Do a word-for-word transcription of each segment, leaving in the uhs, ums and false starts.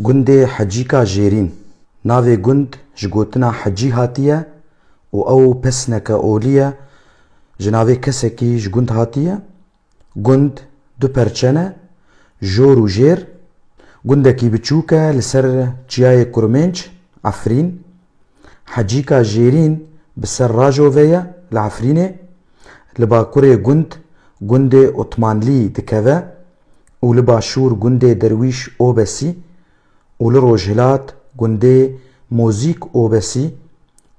Gundê Hecîka Jêrîn. Navê gund ji gotina hecî hatiye û ew pesneke olî ye, ji navê kesekî ji gund hatiye. Gund du perçe ne, jor û jêr. Gundekî biçûk e li ser çiyayê Kurmênc, Efrîn. Hecîka Jêrîn bi ser Rajovê ye li Efrînê. Li bakurê gund gundê Otmanlî dikeve û li başûr gundê Derwîş Obesî û li rojhilat gundê Mozîk Obesî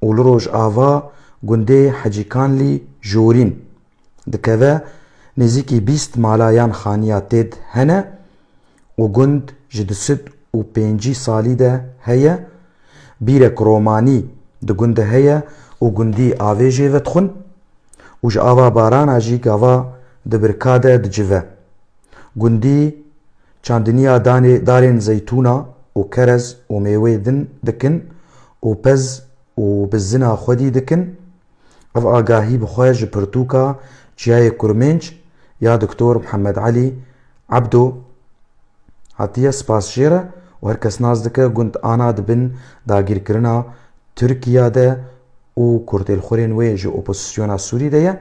û li rojava gundê Hecîkanlî Jorîn dikeve. Nêzîkî bîst mala yan xaniya têd hene û gund ji du sed û pêncî salî de heye. Bîrek romanî di gund de heye û gundî avê jê vedixwin û ji ava barana jî gava di birka de dicive. Gundî çandiniya danê, darên zeytûna û kerez û mêwê din dikin û pez û bizina xwedî dikin. Ev agahî bi xwe ji pirtûka Çiyayê Kurmênc ya Doktor Mihemed Elî Ebdo hatiye. Spas jê re û her kes nas dike gund ana di bin dagîrkirina Tirkiya de û kurtêlxurên wê ji opozisyona Sûrî de ye.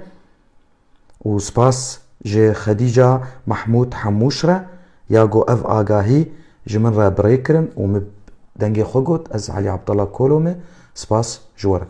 Û spas ji Xedîca Mahmûd Hemûş re ya ku ev agahî ji min re bi rê kirin û min dengê xwe got. Ez Elî Abdullah Kolo me. Spas ji we re.